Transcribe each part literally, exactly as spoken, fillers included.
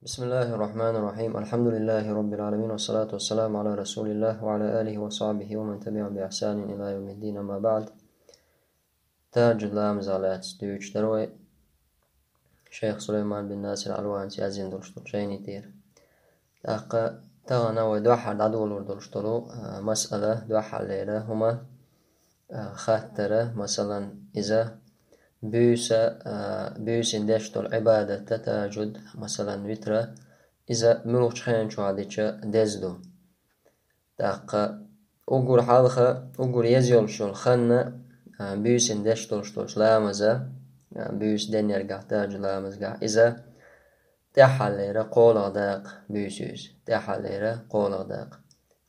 بسم الله الرحمن الرحيم. الحمد لله رب العالمين، والصلاة والسلام على رسول الله وعلى آله وصحبه ومن تبعهم بإحسان إلى يوم الدين، أما بعد. Тажуд ламазах лаьцна дуьйцуш дара вай шайх Сулайман бин Насир Алванис яздина долуш долу шайна тӀера. ТӀаккха тахана вай дуьххьара дӀадолор долуш долу, а, масъала, дуьххьарлера хӀума, а, хаттара, масалан, иза буьйса, а, буьйсина деш долу Ӏибадатта тажуд, масалан, витра, иза муьлхачу хенчохь дича деза ду. ТӀаккха уггар хьалха, уггар еза йолуш йолу ханна, а, буьйсина деш долуш долчу ламаза, а, буьйса деннергахь, тажуд ламазгахь, иза тӀаьххьарлера кхолагӀа дакъа буьйса ю иза, тӀаьххьарлера кхолагӀа дакъа.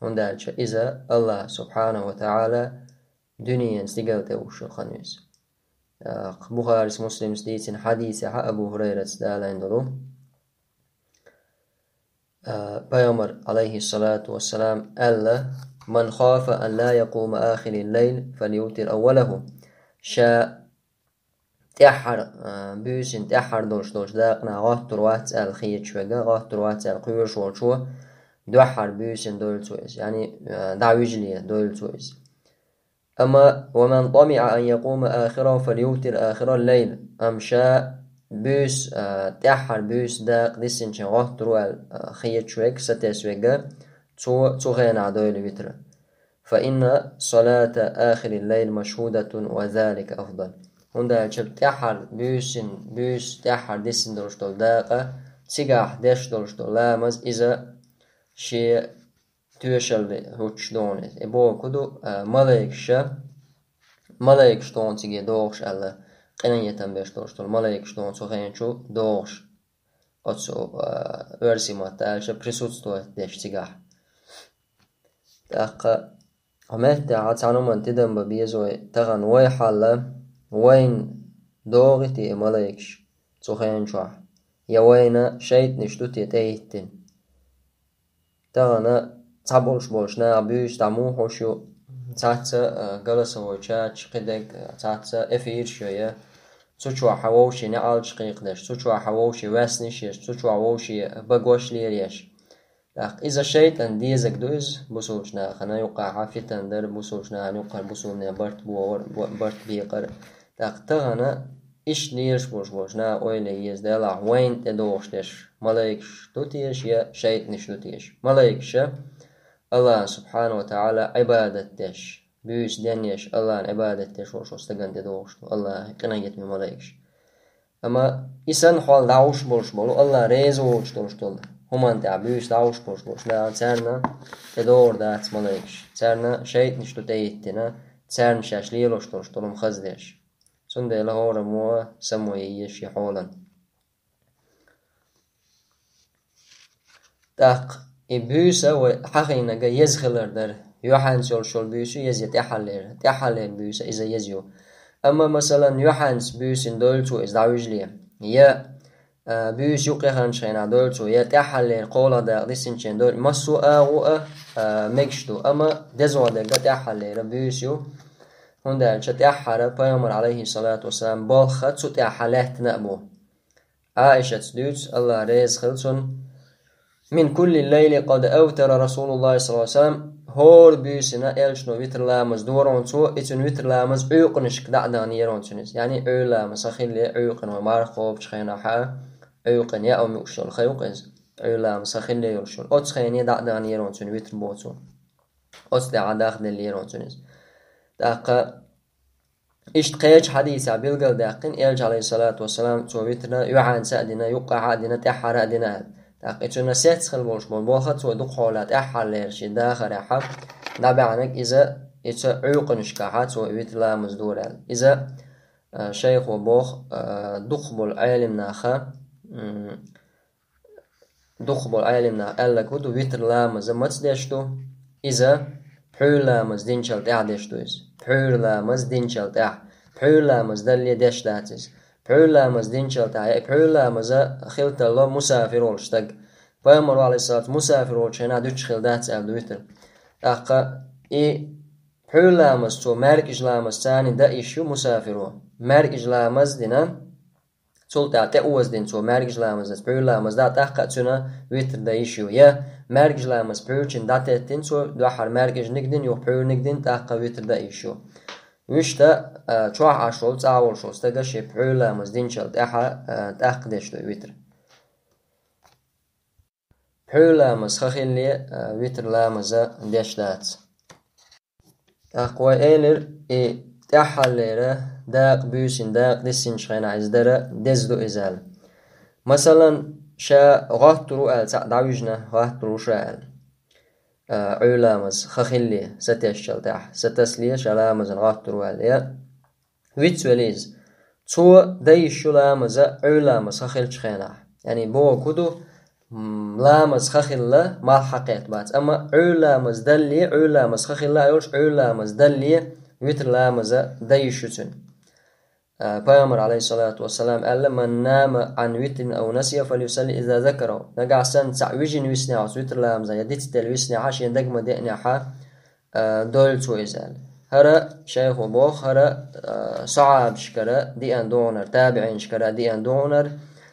ХӀунда аьлча иза Аллах субхьанаху ва таӀала дуьненан стигала тӀе вуссуш хан ву иза. ТӀаккха Бухарис, Муслимс дийцина хьадисехь Абу ХӀурайрас далийна долу. А, Пайхамар, алейхиссалату вассалам, аьлла: «Ман хафа ан ла якума ахирил лайл, фальютир аввалаху». Ша тӀаьххьара, а, буьйсина тӀаьххьара долуш долчу дакъанах гӀоттур вац аьлла хеташ верг, гӀоттур вац аьлла кхоьруш волчо, дуьххьара буьйсина дойла цо иза, яъни, а, дӀавижале дойла цо иза. Амма: «Ва ман тамиӀа ан якума ахираху, фальютир ахирал лайл». Амма ша буьйса, а, тӀаьххьара буьйса дакъа диссинчу гӀоттур ву аьлла, а, хеташ верг, сатесна верг, цо цу хенахь дойла витра. «Фа инна салата ахирил лайл машхудатун ва залика афдал». ХӀунда аьлча тӀаьххьара буьйсина, буьйса тӀаьххьара диссина долуш долу дакъа, цигахь деш долуш долу ламаз, иза шен тоьшалла хӀуттуш ду хьуна иза. И бохург ду, а, малайкаша, малайкаш ду хьуна цига догӀуш аьлла, къинхетам беш долуш долу малайкаш ду хьуна цу хенчу догӀуш. Оцу, а, оьрсийн маттахь аьлча, присутствовать деш цигахь. ТӀаккха хьо меттехь цхьана хӀуманна тидам бан беза вай, тахана вай хьал, вайна догӀий те и малайкаш цу хенчохь, я вайна шайтӀанаш ду те тӀехӀиттина? Тахана цхьаболуш болчу наха буьйса дӀа муха хьуш ю, цхьацца, а, голосовой чаташ, кхидерг, а, цхьацца эфираш йо я, цу чохь вовшийн неӀалташ кхайкхадеш, цу чохь вовшийн ваьснаш еш, цу чохь вовшийн багош лелаеш. ТӀаккха иза шайтӀан дезаг ду иза, бусулчу нахана юккъахь фитан дар, бусулчу нахана юккъара бусулнех барт богӀар, бо-, барт бекъар. ТӀаккха тахана иштта лелаш болуш болчу наха ойла е еза, делахь вайна тӀедогӀуш дерш малайкаш ду теша я шайтӀанаш ду теша? Малайкаша Аллах субхьана ва таӀала Ӏибадат деш, буьйса денъеш, Аллахьна Ӏибадат деш волуш волу стагана тӀедогӀуш ду, Аллахьан къинхетаме малайкаш. Амма и санна хьол дӀахьуш болуш болу, Аллах реза воцуш долуш долу хӀуманна тӀехь буьйса дӀахьуш болуш болуш, да, царна тӀедогӀур дац малайкаш, царна шайтӀанаш ду тӀехӀиттина, царна шаьш лелош долуш долу хӀума хаза деш. Цундела хӀораммо самаве еза шен хьолан. ТӀаккха и буьйса вай хьахийнарг еза хилар дара. Юьхьанца йолуш йолу буьйса ю еза, я тӀаьххьарлера, тӀаьххьарлера буьйса иза еза ю. Амма, масалан, юьхьанца буьйсина дойла цо иза дӀавижале, я, а, буьйса юккъеханчу хенахь дойла цо, я тӀаьххьарлера кхолагӀа дакъа диссинчу хенахь дойла, массо а агӀо а, а, мегаш ду, амма деза дерг тӀаьххьарлера буьйса ю. ХӀунда аьлча тӀаьххьара Пайхамар, алейхиссалату вассалам, болх цу тӀаьххьа лаьттина а бу. Ӏаишатс дуьйцу, Аллах реза хила цунна: «Мин кулли лайли къад автара Расулуллахи саллаллаху алейхи ва саллям», хӀора буьйсина элчано витр ламаз дора хьуна цо, и цуьнан витр ламаз Ӏуьйкъанашка дӀа а даханера хьуна цуьнан иза. Яъни Ӏуьйра ламаз сан хилла, Ӏуьйкъана вай марха кхобучу хенахь, Ӏуьйкъана яа муьлш йолу хан ю-кх иза. Ӏуьйра ламаз сан хилла йолуш йолу. Оцу хене дӀа а даханера хьуна цуьнан витр боху цо. Оцу тӀехь дахделлера хьуна цуьнан иза. ТӀаккха иштта кхечу хьадисехь билгалдаьккхина, элча, алейхиссалату вассалам, цо витрна юьхьанца а дина, юккъехь а дина, тӀаьххьара а дина аьлла. ТӀаккха и цуьнан сецна хила болуш болу болх а цо дукхахьолахь тӀаьххьарлера шен дахарехь дӀабаьхьнарг иза, и цу Ӏуьйкъанашкахь цо и витр ламаз дора аьлла. Иза, а, шайхо боху, а, дукхахболу Ӏелимнаха, м, дукхахболу Ӏелимнаха аьлларг хӀун ду, витр ламаза маца деш ду? Иза пхьуьйра ламаз динчул тӀаьхьа деш ду иза. Пхьуьйра ламаз динчул тӀаьхьа. Пхьуьйра ламаз далле деш дац иза. Пхьуьйра ламаз динчул тӀаьхьа. Э, пхьуьйра ламаза хила тарло мусафир волуш стаг. Пайхамар, алейхиссалату, мусафир волчу хенахь дуьтуш хила дац аьлла ду витр. ТӀаккха и пхьуьйра ламаз цо маьркӀажа ламаз царний дан йиш ю мусафиро. МаьркӀажа ламаз дина, Цул тӀаьхьа тӀе озадина цо маьркӀажа ламазаца пхьуьйра ламаз да, тӀаккха а цуьнан витр дан йиш ю. Я маьркӀажа ламаз пхьуьйрачун дӀатеттина цо, дуьххьара маьркӀажа нигдина, юха пхьуьйра нигдина, тӀаккха витр дан йиш ю. Вуьшта, а, чохь Ӏаш волу, цӀа волуш волу стага шен пхьуьйра ламаз динчул тӀаьхьа, а, тӀаккха деш ду и витр. Пхьуьйра ламаз хан хилле, а, витр ламаз деш дац. ТӀаккха вай элира, и тӀаьххьаллера дакъа буьйсина, дакъа диссинчу хенахь иза дара деза ду иза аьлла. Масалан, ша гӀоттур ву аьлла, цхьаъ дӀавижина гӀоттур ву ша аьлла. А, Ӏуьйра ламаз хан хилле, сатесчул тӀаьхьа, сатасле ша ламазан гӀоттур ву аьлла. Я вицвелла иза. Цо дан йиш ю ламаза, Ӏуьйра ламаз хан хиллачу хенахь. Яъни бохург хӀун ду, м, ламаз хан хилла, малх хьакхетта бац. Амма Ӏуьйра ламаз далле, Ӏуьйра ламаз хан хилла а йолуш, Ӏуьйра ламаз далле, витр ламаза дан йиш ю цуьнан. А, Пайхамар, алейхиссалату вассалам, аьлла: «Ман нама ан витрин ау насия, фалюсалли иза закарау». Нагахь санна цхьаъ вижина виснехь оцу витр ламаза, я дицделла виснехь, шен дага ма деънехь, а, дойла цо иза аьлла. ХӀара шайхо боху, хӀара, а, сахьабашкара деана ду хӀара, табиӀинашкара деана ду хӀара,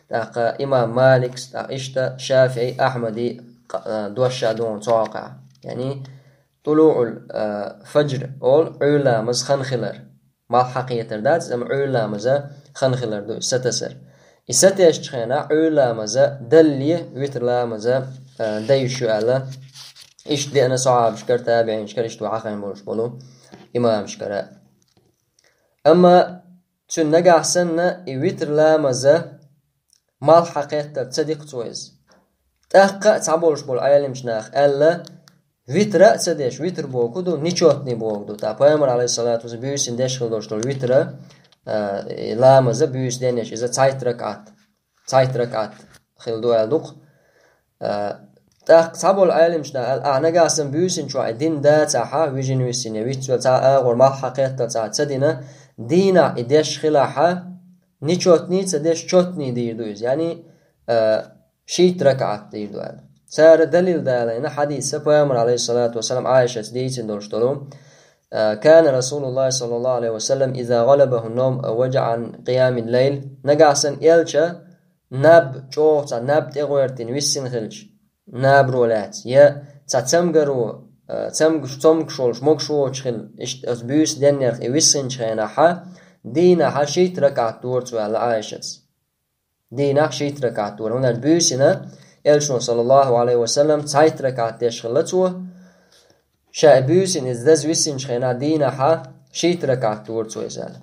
тӀаккха имам Маликс, тӀаккха иштта ШафиӀи, Ахьмади, къа-, а, дош а ду хӀара цу хьокъехь. Яъни, тулуӀул, а, фаджр олу Ӏуьйра ламаз хан хилар. Малх хьакхетар дац, амма Ӏуьйра ламаза хан хилар ду, сатасар. И сатесчу хенахь Ӏуьйра ламаза далле, витр ламаза, а, дан йиш ю аьлла, иштта деана сахьабашкара, табиӀинашкара, иштта ваьхьа хьайн болуш болу имамашкара. Амма цуьнан нагахь санна и витр ламаза малх хьакхеттар ца дикха цо иза. ТӀаккха а цхьаболуш болу Ӏеламчу наха аьлла, витра а ца деш, витр бохург ду, нечётный бохург ду. Тхан Пайхамар, алейхиссалату вассалам, буьйсина деш хила долуш долу витра, а, и ламаза буьйса денъеш, иза цхьайтта ракаӀат, цхьайтта ракаӀат хила ду аьлла ду-кх. А, тӀаккха цхьаболу Ӏеламчу наха аьлла, ахьа нагахь санна буьйсина чохь и дина дацахьа, вижина виссина, я вицвелла цхьа агӀор малх хьакхетта цхьа ца дина, дийнахь и деш хилахьа, нечётный ца деш, чётный дийр ду иза. Яъни, а, шийтта ракаӀат дийр ду аьлла. Цара далил далийна хьадиса, Пайхамар, алейхиссалату вассалам, Ӏайшас дийцина долуш долу, а, «Кана Расулуллахи саллаллаху алейхи ва саллам иза гӀалабаху навм ау ваджаӀ ан къиямил лайл». Нагахь санна элча наб чӀогӀа цхьа наб тӀегӀоьртина виссина хилча, набаро лаьцна, я цхьа цамгаро, а, цамгаш, цомгаш волуш, могуш воцуш хила, иштта оцу буьйса деннарх и виссинчу хенахьа, дийнахьа шийтта ракаӀат дора цо аьлла Ӏайшас. Дийнахь шийтта ракаӀат дора. ХӀунда аьлча буьйсина элчано, саллаллаху алейхи ва саллам, цхьайтта ракаӀат деш хилла цо. Ша и буьйсина иза даза виссинчу хенахь дийнахьа шийтта ракаӀат дора цо иза аьлла.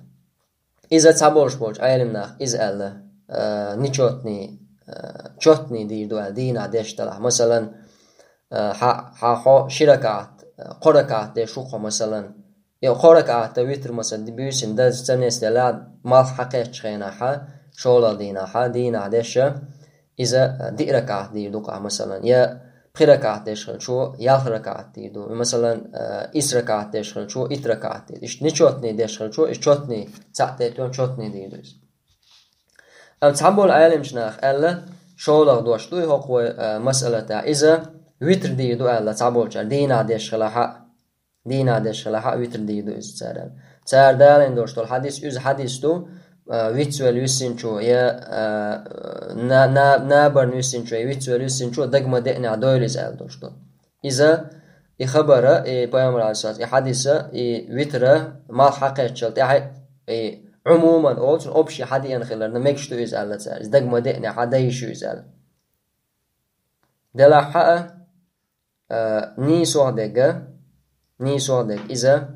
Иза цхьаболуш болчу Ӏеламнаха иза аьлла, а, нечётный, а, чётный дийр ду аьлла, дийнахь деш далахь. Масалан, а, хьа-, хьан хьо ши ракаӀат, а, кхо ракаӀат деш ву хьо, масалан, я кхо ракаӀат витр, масалан, буьйсина даза ца несделла, малх хьакхеттачу хенахьа, шолгӀа дийнахьа, дийнахь деша, иза, а, диъ ракаӀат дийр ду-кх ахь, масалан, я пхи ракаӀат деш хилчо, ялх ракаӀат дийр ду. Масалан, а, исс ракаӀат деш хилчо, итт ракаӀат дийр ду. Иштта нечётный деш хилчо, и чётный, цхьаъ тӀе тоьхна чётный дийр ду иза. Амма цхьаболу Ӏеламчу наха аьлла, шолгӀа дош ду и хӀокху вай, а, масъалатехь. Иза витр дийр ду аьлла цхьаболчара, дийнахь деш хилахьа. Дийнахь деш хилахьа а витр дийр ду иза цара. Цара далийна долуш долу хьадис, иза хьадис ду, а, вицвелла виссинчо, я, а, на-, на-, набарна виссинчо, я вицвелла виссинчо дага ма деънехь дойла иза аьлла долуш долу. Иза, и хабара, и Пайхамар, алейхиссалату, и хьадиса, и витра малх хьакхеттачул тӀаьхьа, и Ӏумуман олу цунна, общий хьадеана хиларна, мегаш ду иза аьлла цара. Иза дага ма деънехь дан йиш ю иза аьлла. Делахь хьаа, а, нийсонга дерг, нийсонга дерг иза,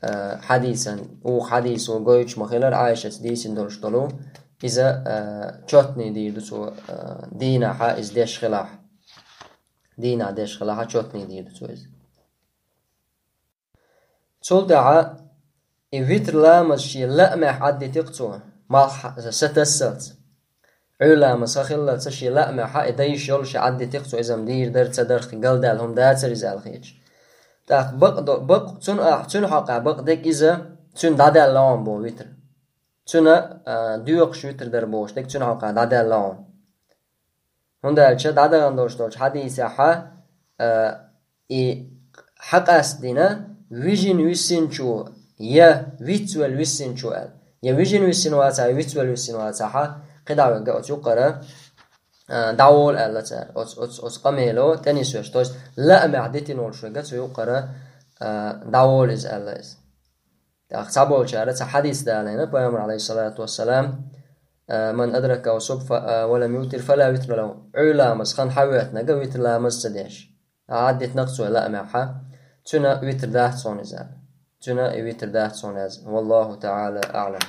а, хьадисан, вукху хьадисо гойтуш ма-хиллара, Ӏайшас дийцина долуш долу, иза, а, чётный дийр ду цо, а, дийнахьа иза деш хилахь. Дийнахь деш хилахьа, чётный дийр ду цо иза. Цул тӀаьхьа и витр ламаз шен лаамехь Ӏаддити-кх цо, малх сатассалц. Ӏуьйра ламаз хан хиллалц шен лаамехь и дан йиш йолуш Ӏаддити-кх цо, иза-м дийр дара, ца дара, галдаьлла хӀума дацара иза аьлла хеташ. ТӀаккха бакъ до-, бакъ цунна а, цуьнан хьокъехь бакъ дерг иза, цуьнан дӀадаьлла хьуна боху витр. Цуьнан, а, доькъуш витр дара бохуш дерг цуьнан хьокъехь дӀадаьлла хьуна. ХӀунда аьлча дӀадахана долуш долчу хьадисехь, а, и хьакъастдина, вижина виссинчо я вицвелла виссинчо аьлла. Я вижина виссина вацахь, я вицвелла виссина вацахьа, кхидӀа вега оцу юкъара, а, дӀаволу аьлла цара. Оцу, оцу, оцу къамело тӀенисвеш, то есть лаамехь дитина волуш вега цу юкъара, а, дӀаволу иза аьлла иза. ТӀаккха цхьаболчара цхьа хьадис далийна, пайхамар, алейхиссалату вассалам, а, «Ман адрака субха, а, ва лам ютир, фала витра лаху». Ӏуьйра ламаз хан хьавоьттинарг витр ламаз ца деш. Ӏаддитинарг цо лаамехь, цуьнан витр дац хьуна иза. Цуьнан и витр дац хьуна иза. Валлаху та'ала а'лам.